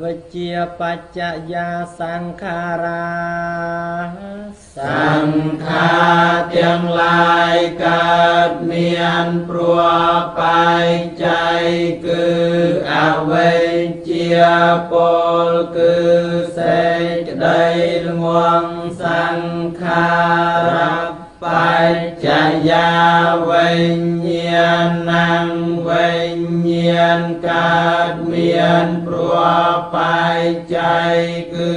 វិជ្ជាបច្ចយាសង្ខារា សង្ខារទាំងឡាយកើតមានព្រោះបច្ច័យគឺអវិជ្ជាពលគឺសេចក្តីល្ងងសង្ខារបច្ចយាវិញ្ញាណੰវិញ្ញាណកើតមានព្រោះបច្ច័យគឺ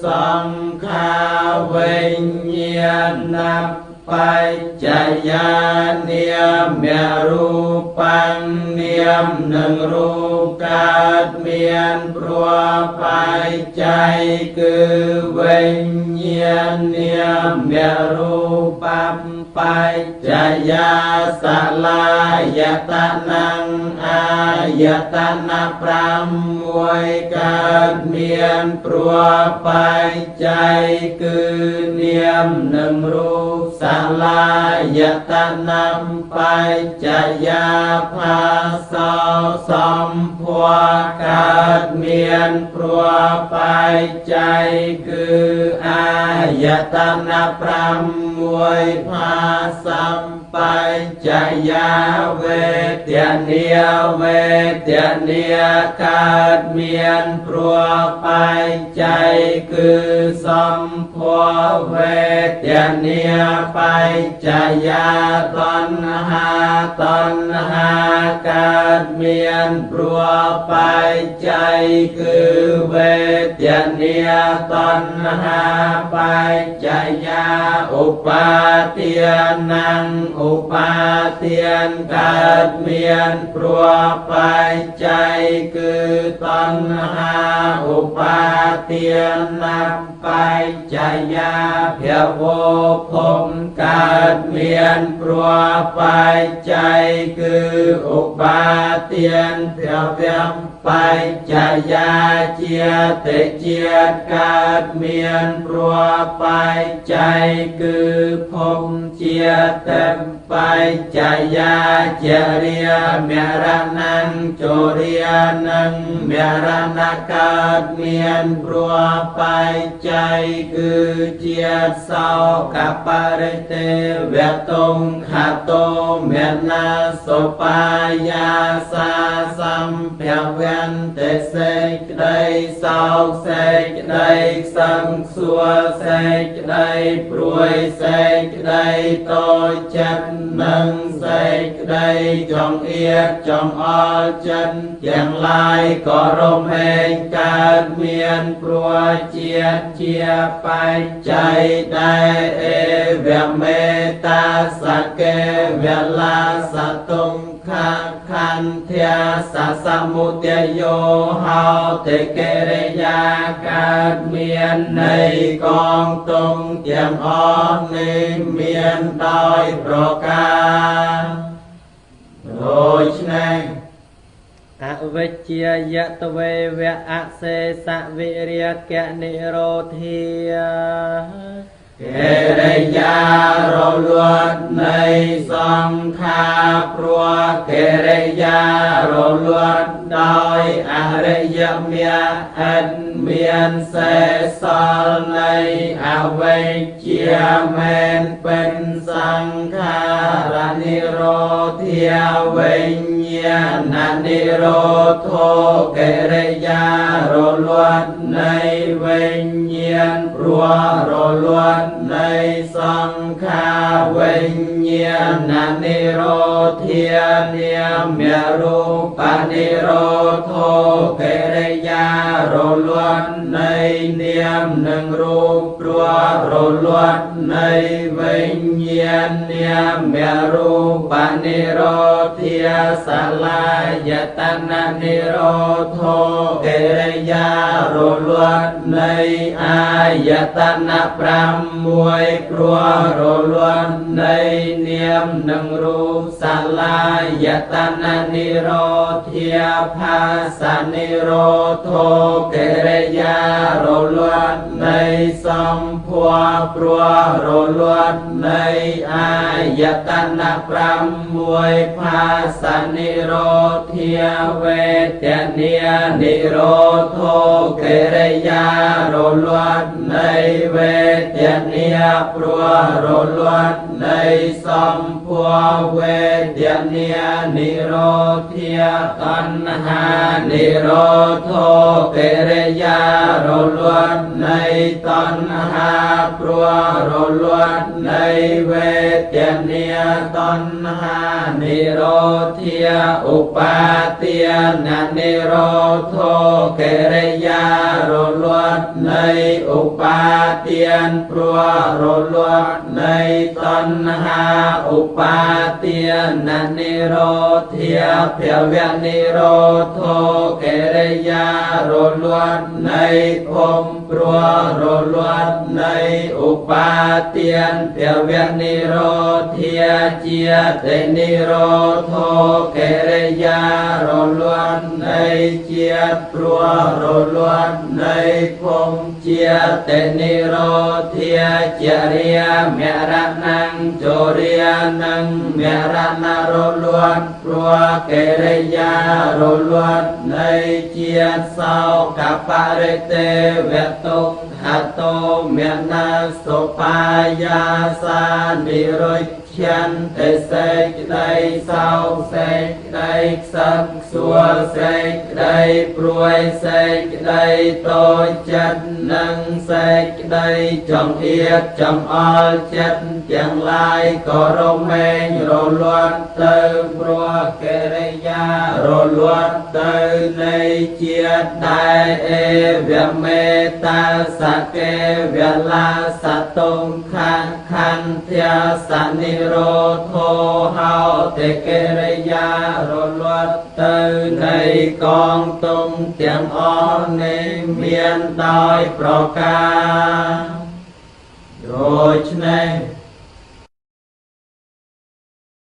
សង្ខារវិញ្ញាណបច្ចយានាមរូបាំងនាមនឹងរូបកើតមានព្រោះបច្ច័យគឺវិញ្ញាណនាមរូបបច្ចយាសលាយតនំអាយតនៈ6កើតមានព្រោះបច្ច័យគឺនាមនឹងរូបសលាយតនំបច្ចយាផាសោសម្ភវកើតមានព្រោះបច្ច័យគឺអាយតនៈ6ផាសំបច្ចយាវេទនាវេទនាកើតមានព្រោះបច្ច័យគឺសម្ភវវេទនាបច្ចយាតណ្ហាតណ្ហាកើតមានព្រោះបច្ច័យគឺវេទនាតណ្ហាបច្ចយាឧបាទានំឧបាទានកើតមានព្រោះបច្ច័យគឺតណ្ហាឧបាទានបច្ចយាភវោភមកើតមានព្រោះបច្ច័យគឺឧបាទានភវៈបច្ចយាជាតិជាតិកើតមានព្រោះបច្ច័យគឺភពជាតិបច្ចយាចរិយមរណੰចរិយនឹងមរណកើតមានព្រោះបច្ច័យគឺជាសោកបរិទេវតុងខតោមេណាសុបាយាសាសម្ភវន្តេសេចក្តីសោកសេចក្តីខ្សឹងខ្សួលសេចក្តីព្រួយសេចក្តីតូចចិត្តនឹងសេចក្តីចង្អៀតចង្អល់ចិត្តទាំងឡាយក៏រំហែងកើតមានព្រោះជាតិជាបច្ច័យដែលអេវមេតាសកេវលាសតុងខាខន្ធាសសមុទយោហោតិកិរិយាកើតមាននៃកងទងទាំងអស់នេះមានដោយប្រការដូច្នេះ អវិជ្ជាយតវេវៈអសេសវិរិយៈនិរោធា កិរិយារលត់នៃសង្ខារព្រោះកិរិយារលត់ដោយអរិយមគ្គឥតមានសេសសល់នៃអវិជ្ជាមែនเป็นសង្ខារនិរោធាវិញ្ញាណនិរោធកិរិយារលត់នៃវិញ្ញាណព្រោះរលត់នៃសង្ខារវិញ្ញាណនិរោធានាមរូបនិរោធកិរិយារលត់នៃនាមនិងរូបព្រោះរលត់នៃវិញ្ញាណនាមរូបនិរោធាសលាយតននិរោធកិរិយារលត់នៃអាយតនៈ6ព្រោះរលត់នៃនាមនិងរូបសលាយតននិរោធាផាសនិរោធកិរិយារលត់នៃសម្ភវព្រោះរលត់នៃអាយតនៈ6ផាសនិរោធាវេទនានិរោធ កិរិយារលត់នៃវេទនា ព្រោះរលត់នៃសម្ភវេទនា និរោធាតណ្ហា និរោធកិរិយារលត់នៃតណ្ហា ព្រោះរលត់នៃវេទនា តណ្ហា និរោធា ឧបាទាននិរោធកិរិយារលត់នៃឧបាទាន ព្រោះរលត់នៃតណ្ហា ឧបាទាននិរោធា ភវនិរោធកិរិយារលត់នៃភព ព្រោះរលត់នៃឧបាទាន ភវនិរោធា ជាតិនិរោធកិរិយារលត់នៃជាតិ ព្រោះរលត់នៃភព ជាតិនិរោធា ចរិយាមរណង ចរិយានឹងមរណរលត់ ព្រោះកិរិយារលត់នៃជាតិ សោកបរិទេវតុខតោមនសុបាយាសានិរុចឆន្តិ សេចក្តីសោក សេចក្តីខ្សឹកខ្សួល សេចក្តីព្រួយ សេចក្តីតូចចិត្ត និងសេចក្តីចង្អៀតចង្អល់ចិត្តទាំងឡាយ ក៏រមែងរលត់ទៅ ព្រោះកិរិយារលត់ទៅនៃជាតិ ដែលអេវមេតាសកេវលាសតុងខខន្ធាសនិរោធោហោតិ កិរិយារលត់ទៅនៃកងទុំទាំងអស់នេះ មានដោយប្រការដូច្នេះ។